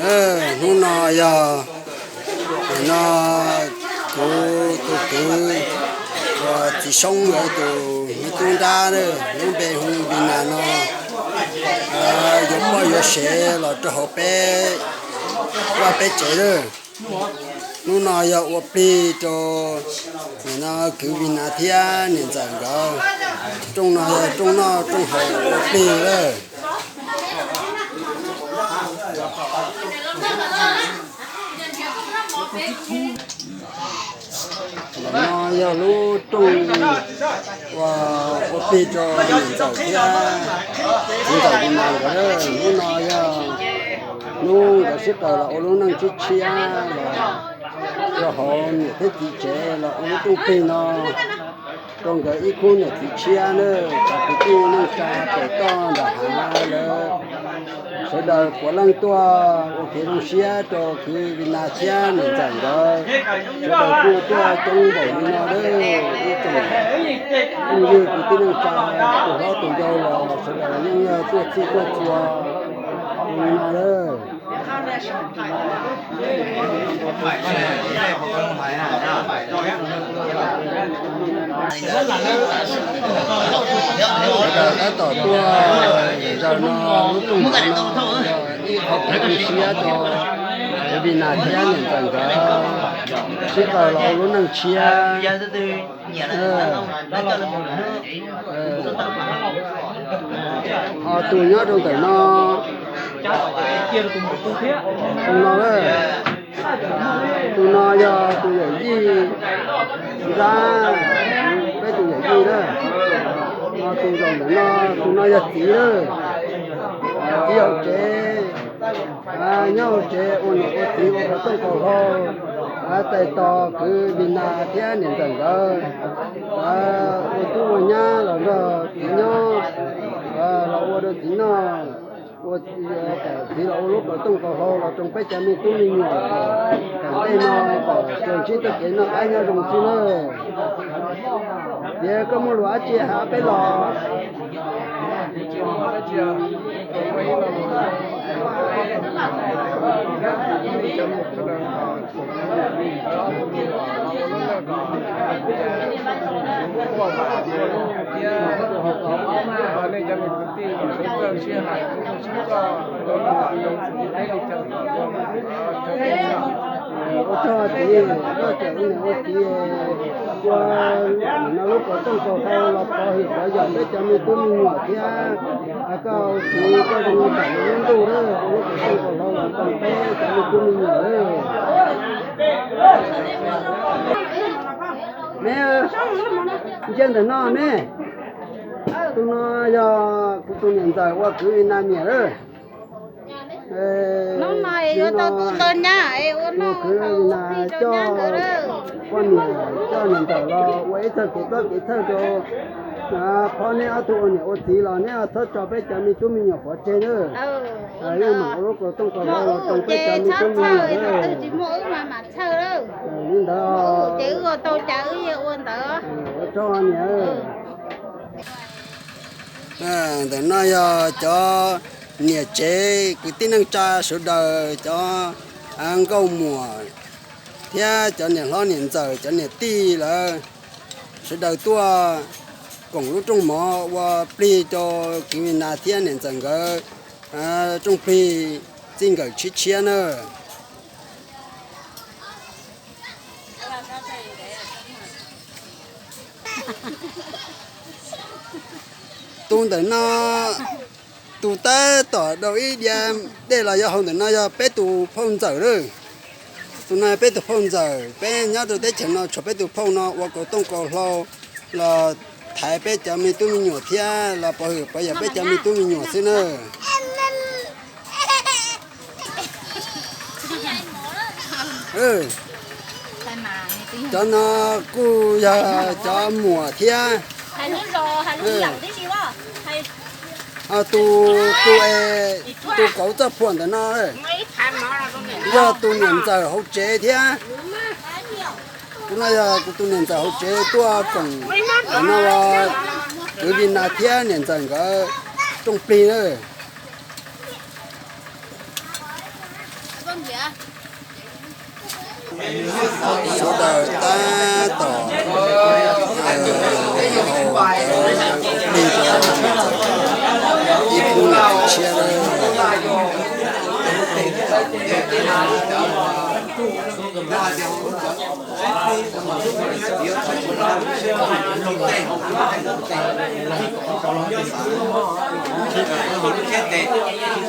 Hnub no yog, nim no kuv tus kwv uas txiv Soob tus me tub nrab lub npe hu Vina no yuav poj yuav sev los rau hauv peb vaj peb tsev lawm. Hnub no yog ua plig rau nim no kwv Vina thiab niam ntxawm nkawd. Rooj no yog rooj noj rooj haus ua plig lawm. Ntawm no yog lub rooj uas ua plig rau niam ntxawm thiab txiv ntxawm Vina nkawd. Hnub no yog hnub nkawd sib qaws los ua lub neej tshiab tshiab los rau hauv niam thiab txiv tsev los ua lub rooj plig no rau nkawd ib khub niam txiv tshiab na, cov kwv tij neej tsa pem toj nram hav lawm. Sawv daws puav leej tuaj ua kev zoo siab rau kwv Vina thiab niam ntxawm nkawd. Sawv daws kuj tuaj coob npaum li no lawm, ib tsoom phooj ywg kwv tij neej tsa tus hlob tus yau los sawv daws yeej yog tuaj txhij tuaj txhua li no lawm. Sawv daws tab tom tuaj zaum no, lub rooj no yog ib qho kev zoo siab rau kwv Vina thiab niam ntxawm nkawd sib qaws los ua lub neej tshiab. Ho tus nyob rau ntawm no, tus no, tus no yog tus yawm yij Nrab, peb tus yawm yij na. Ho tus zaum ntawm no, tus no yog txiv lawm, txiv hauv tsev. Nyob hauv tsev ua niam ua txiv ua qhov rooj qhov hlau, txais tos kwv Vina thiab niam ntxawm nkawd ua tub ua nyab los nrog txiv nyob, los ua rau txiv noj, ua txiv los ua lub qhov rooj qhov hlau los rau peb cov me tub me nyuam kom ntej no kom tsuas ntsib txoj kev noj qab nyob zoo xwb na. Tias koj muaj lus dab tsi hais peb los? Ua tsaug txiv, koj tseem ua niam ua txiv, ua no lub qhov rooj qhov hlau los pov hwm pov yawm peb cov me tub me nyuam thiab. Koj txiv koj zoo tam lub ntuj lawm, ua lub qhov rooj qhov hlau los rau peb cov me tub me nyuam lawm. Me, ntsia ntawm no me. Tus no yog kuv tus niam ntxawm uas kwv Vina niam lawm. Hnub no yog tus tau nyab ua kwv Vina coj poj niam coj niam ntxawm los ua ib txog kev txob kev txhawj rau phob neb ob tug ua niam ua txiv los neb txhob tso peb cov me tub me nyuam pov tseg nawb. Yeej mam ua lub qhov rooj qhov hlau los rau peb cov me tub me nyuam nawb. Li ntawd. Ua tsaug niam. Ntawm no yog cov niam tsev kwv tij neej tsa sawv daws, cov nkauj muam thiab cov niam hlob niam ntxawm, cov niam tij lawv sawv daws tuaj koom lub rooj mov ua plig rau kwv Vina thiab niam ntxawm nkawd rooj plig txij nkawm tshiab tshiab na. Tus ntawm no, tus tab tom daus ib diav dej los yog hauv ntawm no yog peb tus phauj ntxawm lawm. Tus no peb tus phauj ntxawm, peb nyob rau teb chaws no tshuav peb tus phauj no ua kaus tooj kaus hlau los thaiv peb cov me tub me nyuam thiab los pov hwm pov yawm peb cov me tub me nyuam xwb na. Cov no kuj yog cov muam thiab. Tus, tus, tus kauv txoj phuam ntawm no yog tus niam ntxawm hauv tsev thiab. Tus no yog kuv tus niam ntxawm hauv tsev tuaj koom ntawm no, kwv Vina thiab niam ntxawm nkawd rooj plig na. Sawv daws tab tom haus cawv plig rau ib khub niam txiv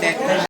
tshiab na.